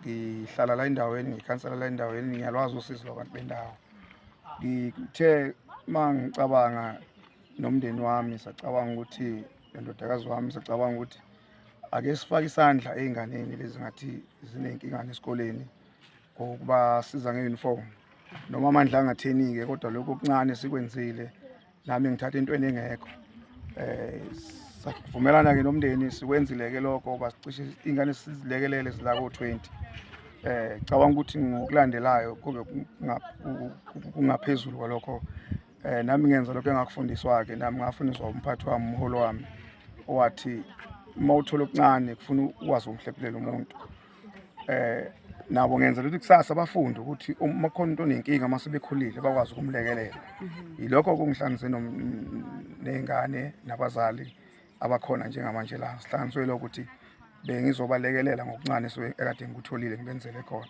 Ngihlala la endaweni, ngikhansela la endaweni, ngiyalwazi usizo lwabantu bendawo. Ngithe uma ngicabanga nomndeni wami, sacabanga ukuthi nendodakazi wami, sacabanga ukuthi ake sifake isandla ey'nganeni lezi ngathi ziney'nkinga esikoleni ngokubasiza nge-uniform, noma amandla angatheni-ke, kodwa lokhu okuncane sikwenzile. Nami ngithatha intweni engekho, savumelana ke nomndeni, sikwenzile ke lokho. Basicishe ingane sizilekelele zila ko 20. Cabanga ukuthi ngokulandelayo kube kungaphezulu kwalokho. Nami ngenza lokho engakufundiswa ke, nami ngafundiswa umphathi wami, umholo wami, owathi uma uthola okuncane kufuna ukwazi ukumhlephulela umuntu. Nabo ngenza ukuthi kusasa bafunde ukuthi uma khona umuntu onenkinga, uma sebekhulile, bakwazi ukumlekelela. Yilokho kungihlanganise ney'ngane nabazali abakhona njengamanje la. Sihlanganiswe lokho ukuthi bengizobalekelela ngokuncane ekade ngikutholile, ngibenzele khona.